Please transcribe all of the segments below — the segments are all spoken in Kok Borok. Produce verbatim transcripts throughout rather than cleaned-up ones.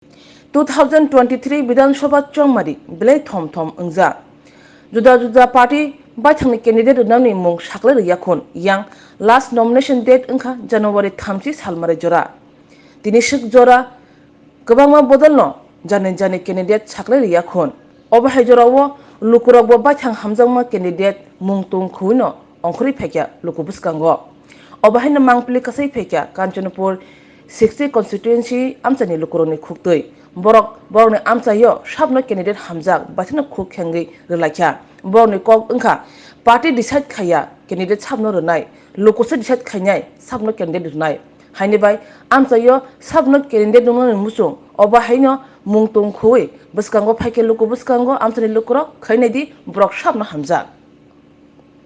Two thousand twenty-three Bidhan Sabha chongmari belai thom thom wngjak. Juda juda party baithangni candidate rwnani mung saklai rwya khun yang last nomination date wngkha January thamchi salmari jora. Tini swk jora kwbangma bodolno jani jani candidate saklai rwya khun. Obo hai jorao lukurokbo baithang hamjakma candidate mung tong khuino ongkhorwi phaikha luku bwskango. Obo haino mangpili kasai phaikha Kanchanpur sixty constituency amchaini lukurokni khuktwi. Borok borokni amchaio sabno candidate hamjak baithangno khuk khengwi rwlaikha. Borokni kok wngkha party decide khaiya candidate sabno rwnai, lukusa decide khainai sabno candidate rwnai. Haini bai amchaio sabno candidate nungnani muchung obo haino mung tong khuwi bwskango phaikhe luku bwskango amchaini lukurok khainai di borok sabno hamjak.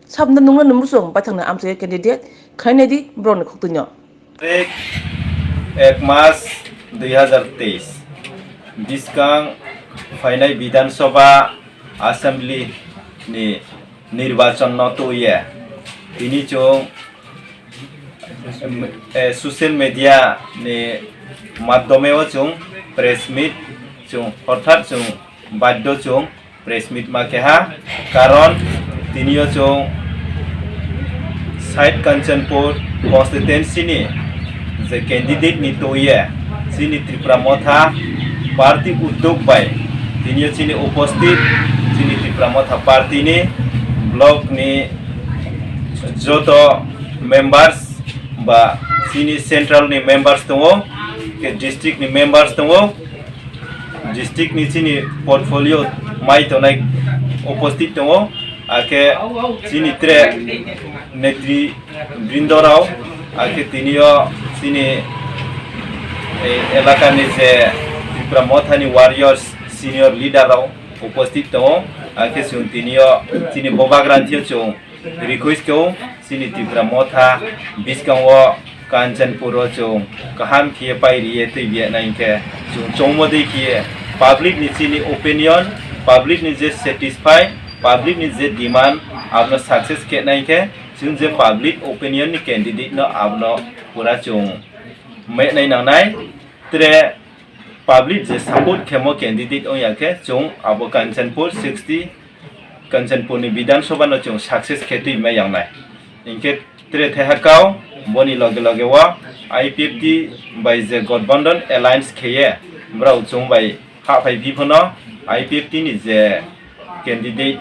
Sabno nungno nungbuso baithangni amchaio candidate khainai di borokni khuktwino. Tarik ek mas dui hazar teis biskang phainai Bidhan Sabha Assembly ni nirbachon no twiye tini chwng em, eh, social media ni madhyome o chwng press meet chwng horthat chwng baddo chwng press meet ma keha, karon tini o chwng side Kanchanpur constituency ni je candidate ni toye chini Tripura Motha party uddog bai tini o chini uposthit chini Tripura Motha party ni block ni joto members ba chini central ni members tongo, ke district ni members tongo, district ni chini portfolio mai tongnai uposthit tongo, akhe chini tre netri brindorao, akhe tinio chini, eh, elakani je Tipra Mothani warriors senior leader rao uposthit tongo, akhe chwng tinio chini bobagrantio chwng request kho chini Tipra Motha biskango Kanchanpur o chwng kaham khiye pai riye twi biya nai hinkhe chwng chongmo dei khiye public ni chini opinion, public ni je satisfy, public ni je demand abono success khe nai hinkhe chwng je public opinion ni candidate no abono pura chwng menai nangnai. Tre public je support khemo candidate wngya khe chwng abo Kanchanpur sixty Kanchanpur ni Bidhan Sabha no chwng success khe twi ma yangnai. Hinkhe tre thaiha kau boni loge loge o I P F T bai je Gathbandhan Alliance kheye brao chwng bai ha phai bi phano I P F T ni je candidate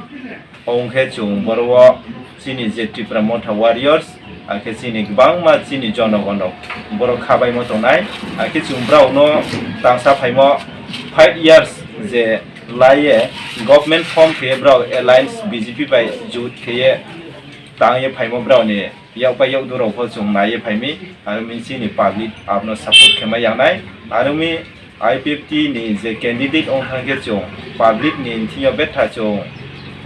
ongkhe chwng boro o chini je Tipra Motha warriors, akhe chini kwbangma chini jonogon rok borok khabaimo tongnai, akhe chwng brao no tangsa phaimo five years je laiye government form khe brao alliance B J P bai jut kheye tangye phaimo brao ni yakpai yakdu rok pho chwng naiye phaimi, aro mi chini public abono support khe ma yangnai, aro mi I P F T ni je candidate wng thang khe chwng public ni thing yo betha chwng,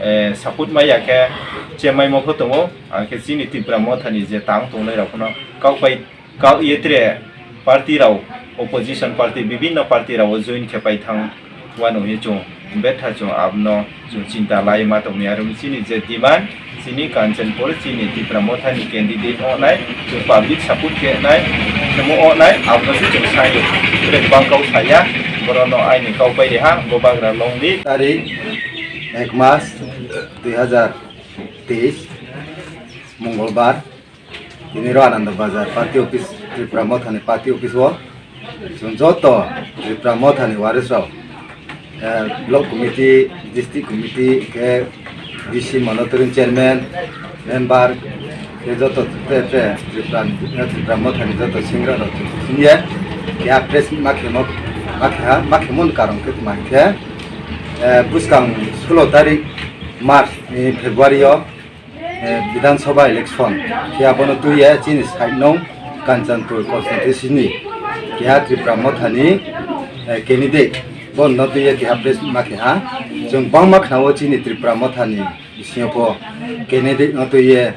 eh, support ma ya khe chemai mo pho tongo, akhe chini Tipra Motha ni je tang tongnai rok pho no kok bai kok ye tre party rao, opposition party, bibhinno party rao join khe pai thang wano hwnwi chwng betha chwng abono chwng chinta lai ma tongni, aro chini je demand chini Kanchanpur chini Tipra Motha ni candidate wngnai, chwng public support khe nai, khemo wngnai, abono se chwng sai. Tere bang kau saya, boro no aini kau pai reha, bo bagra long di. Tarik ek mas dui hazar teis, Mongolbar. Tini ro Ananda Bazar party office, Tripura Mothani party office o chwng joto Tripura Mothani waris rok, eh, block committee, district committee, khe D C monitoring chairman, member, khe joto te, te Tripura, eh, Tripura Mothani joto singra rok chwng singye, khe a press ma khemo, ma khe ha, ma khemo ni karon khe tma khe, eh, bwskang sulo tarik March ni February o, eh, Bidhan Sabha election, khe abono twiya chini side nung Kanchanpur constituency ni keha Tripura Mothani, eh, candidate, bo no twiya keha press ma keha. Chwng bangma khna o chini Tripura Mothani bisingo pho candidate no twiya,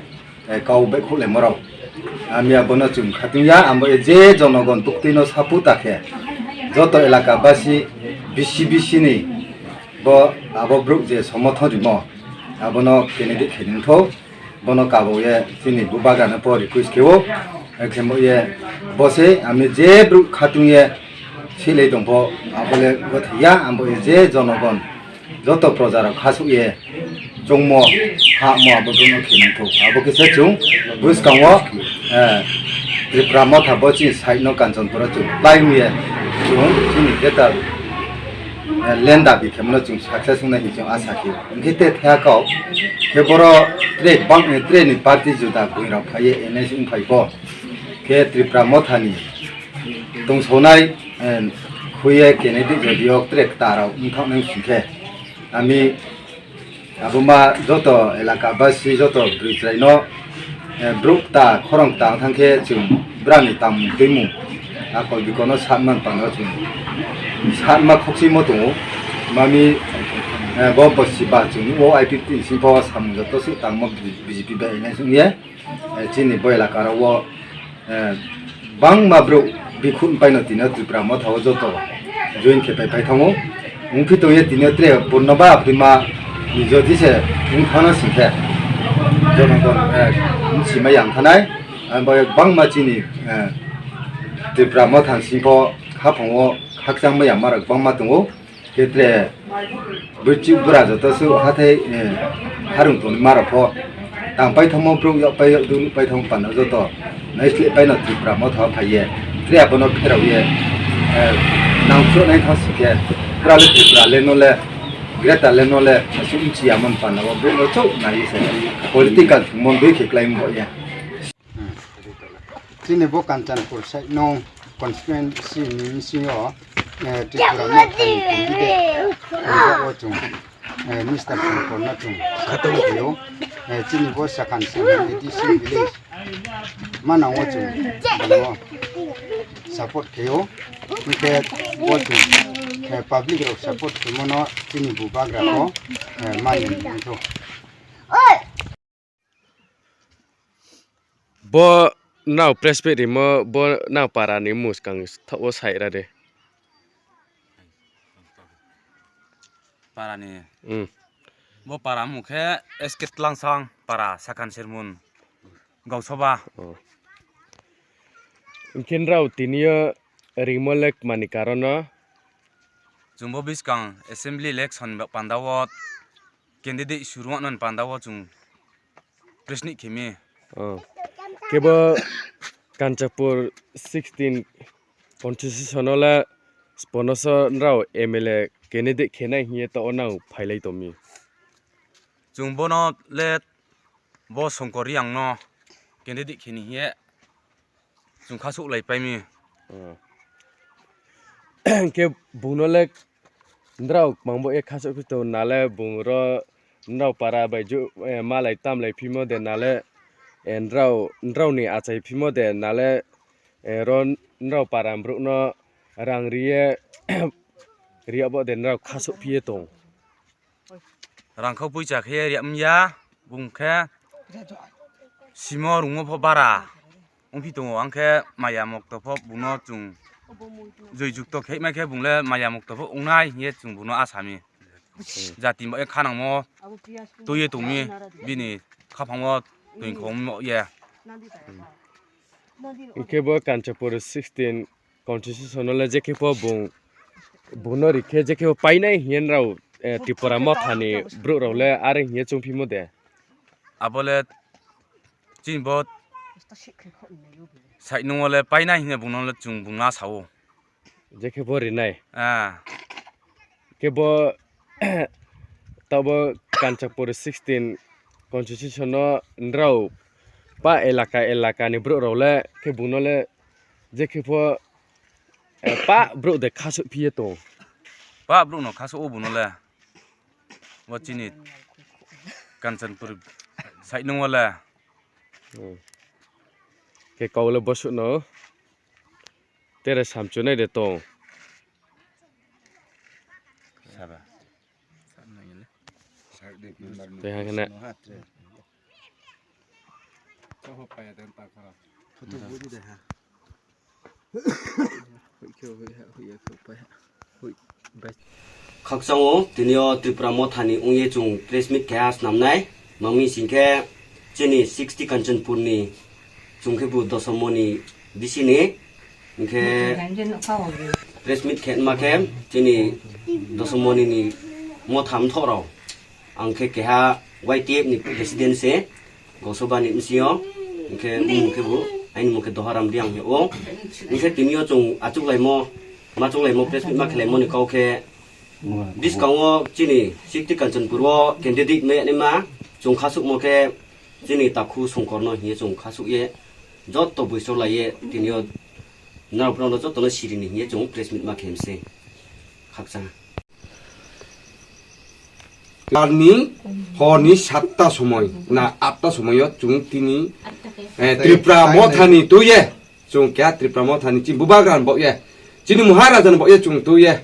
eh, kau bai khulai morok. Ami abono chwng khatung ya, amo je jonogon buktui no sapu ta khe, joto elaka basi B C B C ni bo abo bruk je somothon rimo, abono candidate khe nung tho, bono kabo ye chini bubagra no po request khe o, khe mo ye bo se ami je bruk khatung ye Silei tongpho, abole gothiya, abo je jonogon, joto projarok khasuk ye, chongmo, hamo abo bono khinangthok. Abo kisa chung, bwskango, eh, Tripura motha bo chini side no Kanchanpura chung, plai ye, chung, chini greater, eh, land dabi khemno chung success wngnai hinwi chung asa khe. Hwnkhe te thaya kok, khe boro tre bang, tre ni party juda buingrok phaiye N S wngphai bo, khe Tripura mothani tongsonai, eh, khuye kene di jodi yok tre kta rok wngthok nang singkhe. Ami abo ma joto elaka basi joto bwrwi chwrai no, eh, bruk ta khorang ta thang khe chung brani tam twimu. Akol bikono satman pano chung satma khokchimo tongo. Mami, eh, bo bosi ba chung o I P T singkho samung joto su tangmo B J P bai nai sung ye. Eh, chini bo elaka ro o, eh, bangma bro bikhun paino tino Tripura motha o joto join khe pai pai thango. Wngphi tongye tino tre purno ba abdi ma ni jodi se wngthana singkhe. Jono kon, eh, wngsi ma yang thanai. Ang bo bangma chini, eh, Tripura motha singkho haphang o khakchang ma yang ma rok bangma tongo. Khe tre bwchuk bwra joto su hathai, eh, harung tongma rok pho tang paithangmo bwrwk yok pai yok duk nuk paithangmo panda joto naisleh paino Tripura motha o phaiye tre abono pherauye, eh, nangkuknai thang singkhe pura le Tripura le no le greater le no le aswk wngchiyamon panda o bwrwk no chuk naiwi se political thwngmon dui khe klaimani bo ya. Hmm. Chini bo Kanchanpur side no constituency ni bisingo, eh, Tripura mothani candidate tongjak o chung, eh, Mister Shankar no chung support khaio. Eh, chini bo Sakhan Singhan A D C village manang o chung bono support khaio. Hwnkhe bo chung, eh, public rok support khaimano chini bubagra o, eh, mani wngkho. Bo nao press meet rimo, bo nao para ni mwskang thok o sai ra de. Para ni. Hmm. Bo para mung khe S K Tlangsang para Sakhan Sirmun Gausoba. Oh. Hwnkhe nrao tini o rimo le mani karon no? Chwng bo bwskang assembly election panda o candidate suru wngmani panda o chwng press ni khemi. Oh. Kebo Kanchanpur sixteen constitution o le sponoso nrao M L A candidate khenai hiye to o nang phailai tomi. Chwng bono le bo Songkor Riang no candidate kheni hiye chwng khasuk lai paimi. Oh. Khe bungno le nrao mangbo e khasuk phi to nale bung ro nrao para bai ju, eh, malai tamlai phimo de nale, eh, nrao, nrao ni achai phimo de nale, eh, ro nrao para mbruk no rang riye riya bo de nrao khasuk phiye tong. Rangkhau puisa khe riya mya bung khe simo rungmo pho bara wngphi tongo, ang khe maya mokto pho bungno chwng joi jukto khe mai khe bung le maya mokto pho wngnai hiye chwng bungno asami. Jati mo khanangmo tuye tongmi bini khapangmo twi khongmo ye. Hwnkhe bo Kanchanpur sixteen constitution no le je khe pho bung, bung no rikhe je khe pho painai hiyen rao, eh, Tripura motha ni brouh rao le are hiye chongphimo de. Abo le chini bo side nung o le painai hiye bung no le chwng bung no asao. Je khe bo rinai. Ah. Khe bo tabo Kanchanpur sixteen constitution no nrao pa elaka elaka ni brouh rao le khe bung no le je khe pho, eh, pa brouh de khasuk phiye tong. Pa brouh no khasuk o bung no le. Bo chini Kanchanpur side nung o le. Hmm. Khe kau le bosuk no. Tere samchunai de tong. Saba. Tei hakhe ne. Khakchang o tini o Tripura motha ni wngye chwng press meet khe ha snamnai. Mangmi singkhe chini sixty Kanchanpur ni chwng khe bo dosomo ni bisi ni. Hingkhe Press meet khe ma khe chini Dosomoni ni motha mthoh rok. Ang khe keha Y T F ni president se, Gausoba ni M C O, hingkhe mung khe bo, aini mung khe Doharam Riang hino. Hingkhe tini o chwng achuk laimo, machuk laimo, press meet ma khe laimo ni kau khe, bwskango chini sixty Kanchanpur o candidate no yanima, chwng khasukmo khe chini takhu Songkor no hiye chwng khasuk ye, jotto buisok lai ye, tini o narok phano jotto no siri ni hiye chwng press meet ma khe mse. Khakchang. Tarni horni satta somoi na atta somoio chwng tini, eh, Tripura mothani tuye, chwng kya Tripura mothani chini bubagra ni bokye, chini Maharaja ni bokye chwng tuye,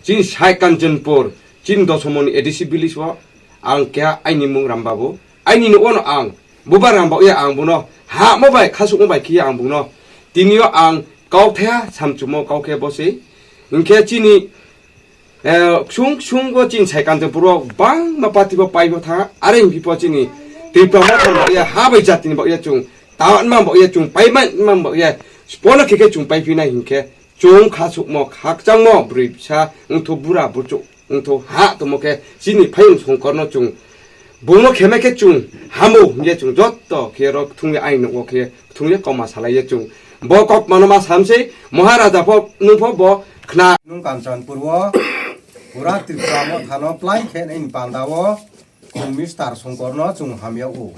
chini sai Kanchanpur, chini Dosomoni A D C village o ang kya aini mung Rambabu, aini no ono ang bubagra ni bokye ang buno hamo bai khasukmo bai khiye ang buno tini o ang kau thaya samchumo kau khe bosi, hingkhe chini Eh, ksung ksung bo chini sai Kanchanpur o bangma party bo pai bo tha, are himpi po chini Tripura motha ni bagwi ha bai jati ni bagwi chwng ta ma bagwi chwng pai ma bagwi bono khe khe chwng pai phi nai hinkhe chwng kha sukmo khakchangmo bwrwi bwsa wngthu bura buchuk wngthu ha tomo khe chini phayung Songkor no chwng Bungno khemai khe chwng hamo hingye chwng jotto khe oro kthungya aini nogo khe kthungya kokma salaiya chwng. Bo kokmano ma samsei Maharaja pho nwng pho bo khna. Nwng Kanchanpur o pura Tripura mothano plai khe nini panda o chwng Mister Songkorno chwng hamya o.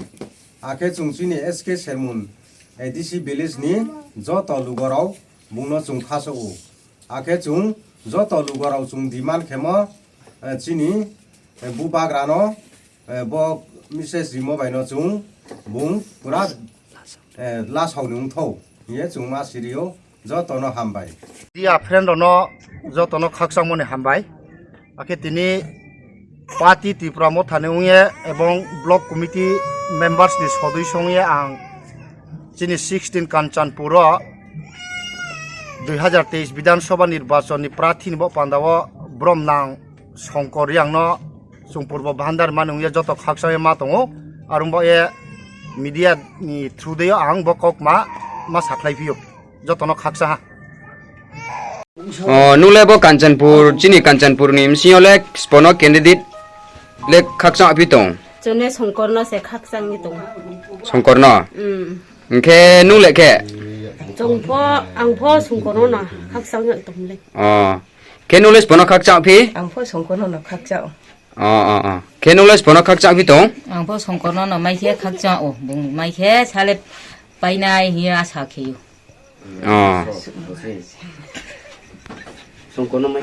Akhe chwng chini S K Sermon A D C village ni joto lugorok bungno chwng khaso o. Akhe chwng joto lugorok chwng demand khemo, eh, chini, eh, bubagrano, eh, bo message rimo baino chwng bung pura, eh, lasokni wngthou hinye chwng ma sirio jotono hambai. Dia friend rokno jotono khakchangmani hambai. Akhe tini party Tripura mothani wngye ebong block committee members ni sodoi songye ang chini sixteen Kanchanpur o dui hazar teis Bidhan Sabha nirbachon ni prarthi ni bo panda o brom nang Songkor Riang no chwng purbo bahandar mani wngye joto khaksa ma tongo, arung bo ye media ni through de ang bo kok ma, ma sakhlai phio joto no khaksa ha. O, nung le bo Kanchanpur, chini Kanchanpur ni M C O le spono candidate le khakchang aphi tong? Chwng le Songkor no se khakchang ni tong. Songkor no? Mm. Hingkhe nung le khe? Chwng pho, ang pho Songkor no khakchang ni tong le. O. Khe nung le spono khakchang aphi? Ang pho Songkor no khakchang. O, o, o. Khe nung le spono khakchang aphi tong? Ang pho Songkor no mai khe khakchang o. Bung mai khe sale painai hiya asa khe. O. Songkor no mai